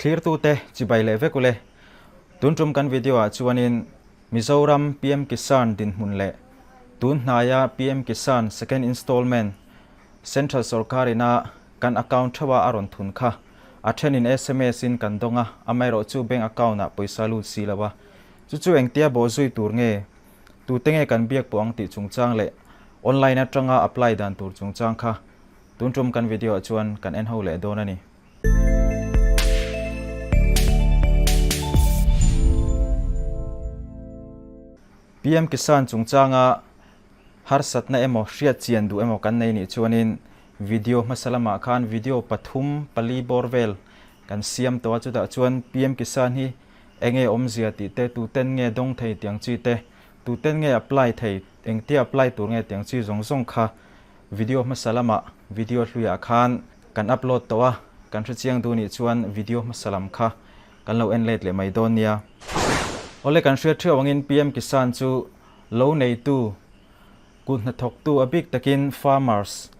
Thlirtute chibai leh vek ule. Tun tum kan video ah chuanin Mizoram PM Kisan dinhmun leh tun hnaia PM Kisan second installment Central sorkar ina kan account theuha a rawn thun kha a thenin sms in kan dawng a, amaherawhchu bank account ah pawisa lut si lo a. Chu chu engtia bawhzui tur nge? Tute nge kan biak pawh ang tih chungchang leh online atanga apply dan tur chungchang kha tun tum kan video ah chuan kan en ho leh dawn a ni. PM Kisan chungchanga harsatna emaw hriat chian duh emaw kan nei nih chuanin video hmasa lamah khan video pathum pali bawr vel kan siam tawh a, chutah chuan PM Kisan hi enge awmzia tih te, tuten nge dawng thei tiang chi te, tuten nge apply thei, engtia apply tur nge tiang chi zawng zawng kha video hmasa lamah video hluiah khan kan upload tawh a, kan hrechiang duh nih chuan video hmasa lam kha kan lo en let leh mai dawn nia. Awle kan hriat theuh angin PM Kisan chu lo neitu, kut hnathawktu a bik takin farmers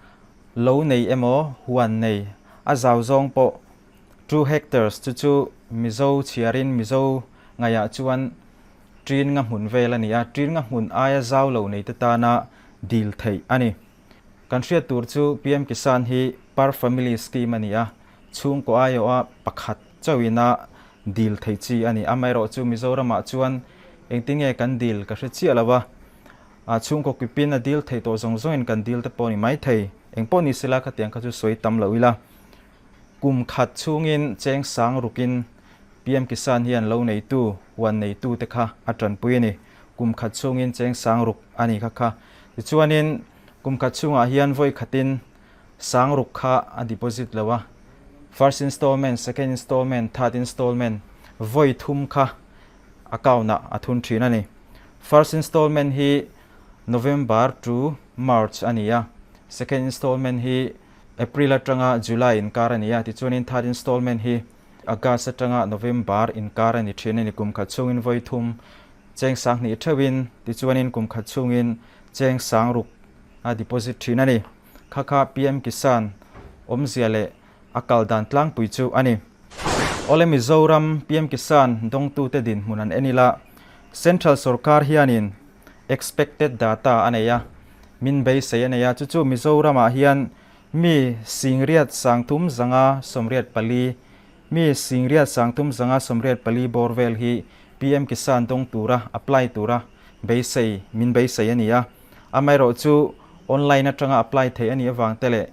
lo nei emaw huan nei a zau zawng pawh 2 hectares chu chu Mizo chhiarin Mizo ngaihah chuan ṭin nga hmun vel a ni a, ṭin nga hmun aia zau lo neite tana dil theih a ni. Kan hriat tur chu PM Kisan hi per family scheme a ni a, chhungkaw aiawha pakhat chauhina dil theih chi a ni. Amaherawhchu Mizoramah chuan engtin nge kan dil ka hre chiah lo a, chhungkaw kipin a dil theih tawh zawng zawngin kan dil te pawh a ni maithei. Engpawh ni sela khatiang kha chu sawi tam lo ila. Kum khat chhungin cheng sang rukin PM Kisan hian lo neitu, huan neitu te kha a tanpui a ni. Kum khat chhungin cheng sang ruk a ni kha kha. Tichuanin kum khat chhungah hian vawi khatin sang ruk kha a deposit lo a. First installment, second installment, third installment vawi thum kha account ah a thun thin a ni. First installment hi November to March a ni a, second installment hi April atanga July inkar a ni a, tichuanin third installment hi August atanga November inkar a ni thin a ni. Kum khat chhungin vawi thum cheng sang hnih theuhin, tichuanin kum khat chhungin cheng sang ruk a deposit thin a ni. Kha kha PM Kisan awmzia leh a kal dan tlangpui chu a ni. Awle Mizoram PM Kisan dawngtute dinhmun an en ila, Central sorkar hianin expected data a nei a, min beisei a nei a, chu chu Mizoramah hian mi singriat sangthum zanga 84, mi singriat sangthum zanga 84 bawr vel hi PM Kisan dawng tura apply tura beisei, min beisei a ni a. Amaherawh chu online atanga apply theih a nih avang te leh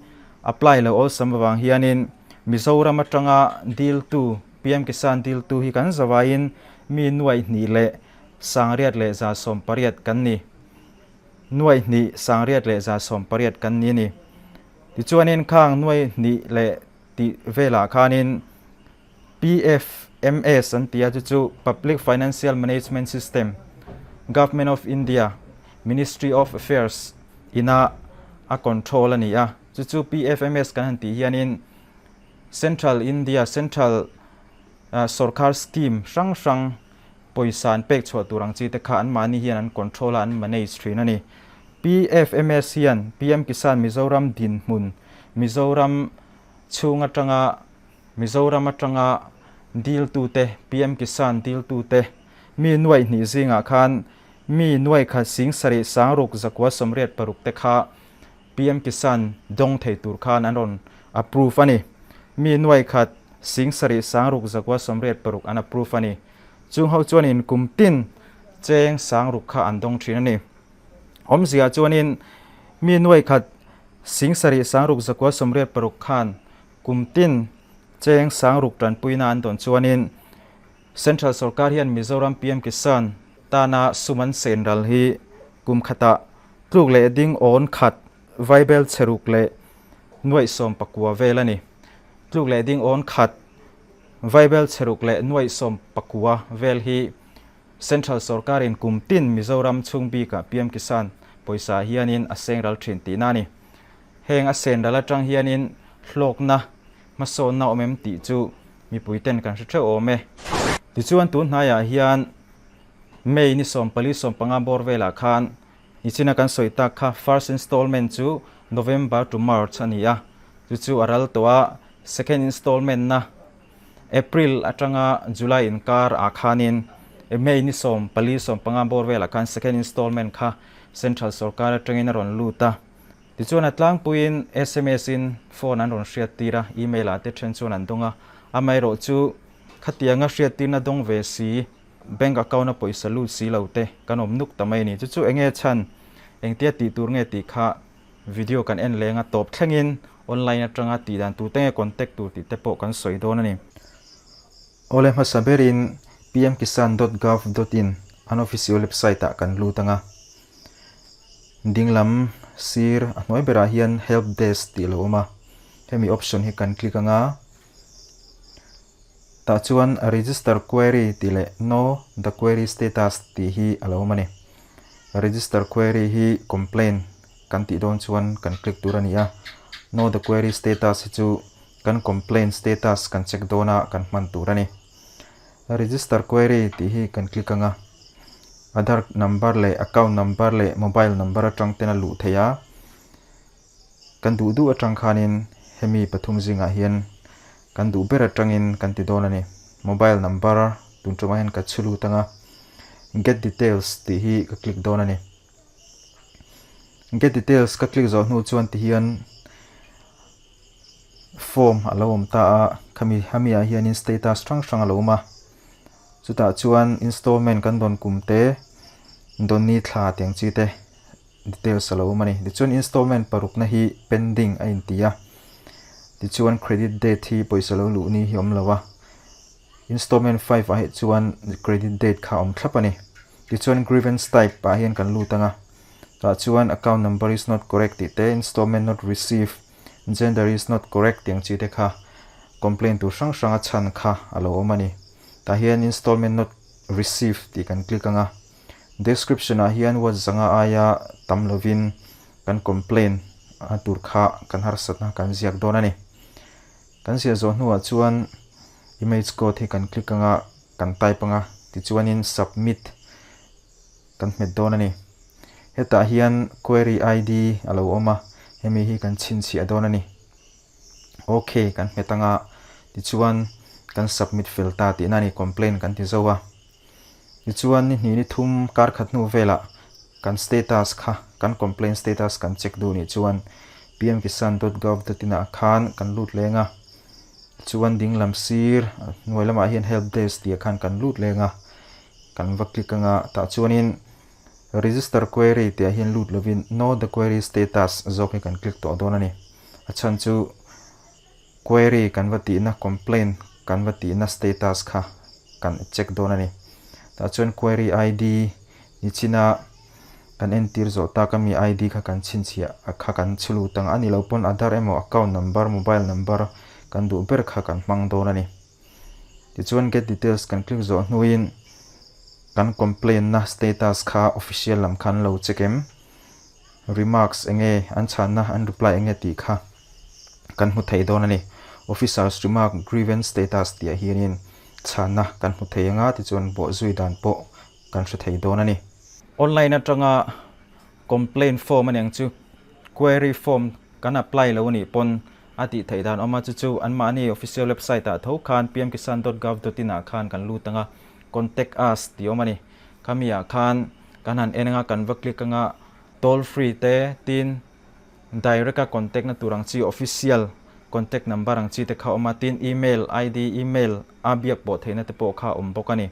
apply lo awlsam avang hianin Mizoram atanga diltu, PM Kisan diltu hi kan zavaiin mi nuaih hnih leh 8118 kan ni. 2 8118 kan ni a ni. Tichuanin khang nuaih hnih leh tih velah khanin PFMS an ti a, chu chu Public Financial Management System, Government of India, Ministry of Affairs ina a control a ni a. Chu chu PFMS kan han tih hianin Central India, Central sorkar scheme hrang hrang pawisa an pek chhuah tur ang chi te kha anmahni hian an control a, an manage thin a ni. PFMS hian PM Kisan Mizoram dinhmun, Mizoram chhung atanga Mizoram atanga diltute, PM Kisan diltute mi nuaih hnih zingah khan mi nuaih khat sing sarih sang ruk zakua 86 te kha PM Kisan dawng thei tur khan an rawn approve a ni. Mi nuaih khat sing sarih sang ruk zakua 86 an approve a ni. Chung ho chuanin kum tin cheng sang ruk kha an dawng thin a ni. Awmzia chuanin mi nuaih khat sing sarih sang ruk zakua 86 khan kum tin cheng sang ruk tanpuina an dawn chuanin Central sorkar hian Mizoram PM Kisan tana sum an sen ral hi kum khatah tluk leh ding awn khat vaibel chhe ruk leh nuaih 19 vel a ni. Tluk leh ding awn khat vaibel chhe ruk leh nuaih 19 vel hi Central sorkarin kum tin Mizoram chhung bikah PM Kisan pawisa hianin a seng ral thin tihna a ni. Heng a sen ral atang hianin hlawkna hmasawnna awm em tih chu mipui ten kan hre theuh awm e. Tichuan tun hnaiah hian May ni 14 15 bawr velah khan nichina kan sawi tak kha first installment chu November to March a ni a, chu chu a ral tawh a, second installment na. April atanga July inkar ah khanin May ni 14 15 bawr velah khan second installment kha Central sorkar atangin a rawn lut a. Tichuan a tlangpuiin sms in phone an rawn hriattir a, email ah te then chuan an dawng a. Amaherawh chu khatianga hriattirna dawng ve si, bank account a pawisa lut si lo te kan awm nuk ta mai a ni. Chu chu enge chhan, engtia tih tur nge tih kha video kan en leng a, tawp thlengin online atanga tih dan tur te nge contact tur tih te pawh kan sawi dawn a ni. Awle hmasa berin pmkisan.gov.in an official website ah kan lut ang a. Dinglam sir a hnuai berah hian help desk tih a lo awm a, hemi option hi kan click ang a. Tah chuan register query tih leh know the query status tih hi a lo awm a ni. Register query hi complaint kan tih dawn chuan kan click tur a ni a, know the query status hi chu kan complaint status kan check dawn a kan hman tur a ni. Register query tih hi kan click ang a, Aadhaar number leh account number leh mobile number atang ten a luh theih a, kan duh duh atang khanin hemi pathum zingah hian kan duh ber atangin kan ti dawn a ni. Mobile number tun tumah hian ka chhu lut ang a, get details tih hi ka click dawn a ni. Get details ka click zawh hnu chuan tihian form a lo awm ta a, khami hami ah hianin status hrang hrang a lo awm a, chutah chuan installment kan dawn kum te, dawn ni thla tih ang chi te details a lo awm a ni. Tichuan installment parukna hi pending a inti a, tichuan credit date hi pawisa lo luh ni hi a awm lo a, installment 5 ah hi chuan credit date kha a awm thlap a ni. Tichuan grievance type ah hian kan lut ang a, tah chuan account number is not correct tih te, installment not received, gender is not correct tih ang chi te kha complaint tur hrang hrang a chhan kha a lo awm a ni. Tah hian installment not received tih kan click ang a, description ah hian word zanga aia tam lovin kan complaint a tur kha kan harsatna kan ziak dawn a ni. Kan ziah zawh hnuah chuan image code hi kan click ang a, kan type ang a, tichuanin submit kan hmet dawn a ni. Hetah hian query ID a lo awm a, hemi hi kan chhinchhiah dawn a ni. Ok kan hmet ang a, tichuan kan submit fel ta tihna a ni, complaint kan ti zo a. Tichuan ni hnih ni thum kar khat hnu velah kan status kha, kan complaint status kan check duh nih chuan pmkisan.gov.in ah khan kan lut leng a. Chuan dinglam sir hnuai lamah hian help desk tih ah khan kan lut leng a, kan va click anga tah chuanin register query tih ah hian lut lovin know the query status zawk hi kan click tawh dawn a ni. A chhan chu query kan va tihna complaint kan va tihna status kha kan check dawn a ni. Tah chuan query ID nichina Kan entir zawh tak a mi ID kha kan chhinchhiah a kha kan chhu lut ang a ni lo pawn Aadhaar emaw account number, mobile number kan duh ber kha kan hmang dawn a ni. Tichuan get details kan click zawh hnuin kan complaint na status kha official lam kha an lo check em, remarks enge an chhanna an reply enge tih kha kan hmu thei dawn a ni. Officer's remark grievance status tih ah hianin chhanna kan hmu thei anga tichuan bawhzui dan pawh kan hre thei dawn a ni. Online atanga complaint form a niang chu query form kan apply lo a nih pawn a tih theih dan awm a, chu chu anmahni official website ah tho khan pmkisan.gov.in ah khan kan lut ang a, contact us tih awm a ni. Khami ah khan kan han en anga kan va click anga toll free te tin direct a contact na tur ang chi official contact number ang chi te kha awm a, tin email id email a biak pawh theihna te pawh kha awm bawk a ni.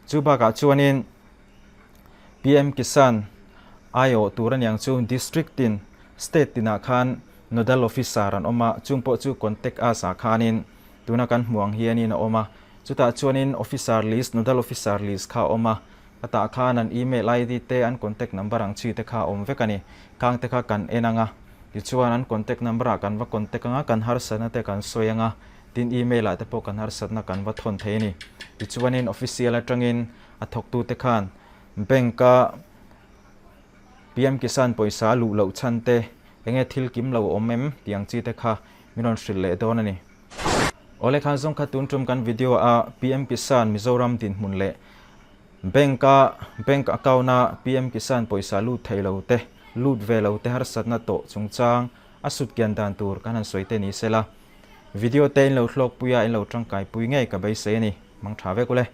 Chu bakah chuanin PM Kisan aiawh tur aniang chu District tin, State tinah khan Nodal Officer an awm a, chung pawh chu Contact Us ah khanin tuna kan hmuh ang hianin a awm a. Chutah chuanin Officer list, Nodal Officer list kha a awm a, atah khan an email ID te, an contact number ang chi te kha a awm vek a ni. Khang te kha kan en ang a, tichuan an contact number ah kan va contact ang a, kan harsatna te kan sawi ang a, Tin, email ah te pawh kan harsatna kan va thawn thei a ni. Tichuanin official atangin a thawktute khan bank a PM Kisan pawisa a luh loh chhan te, enge thil kim lo a awm em tih ang chi te kha min rawn hrilh leh dawn a ni. Awle khan zawng kha tun tum kan video a PM Kisan Mizoram dinhmun leh bank a bank account a PM Kisan pawisa lut thei lo te, lut ve lo te harsatna tawh chungchang a sutkian dan tur kan han sawi te ni sela. Video te in lo hlawkpui a, in lo tangkaipui ngei ka beisei a ni. Mang tha vek ule.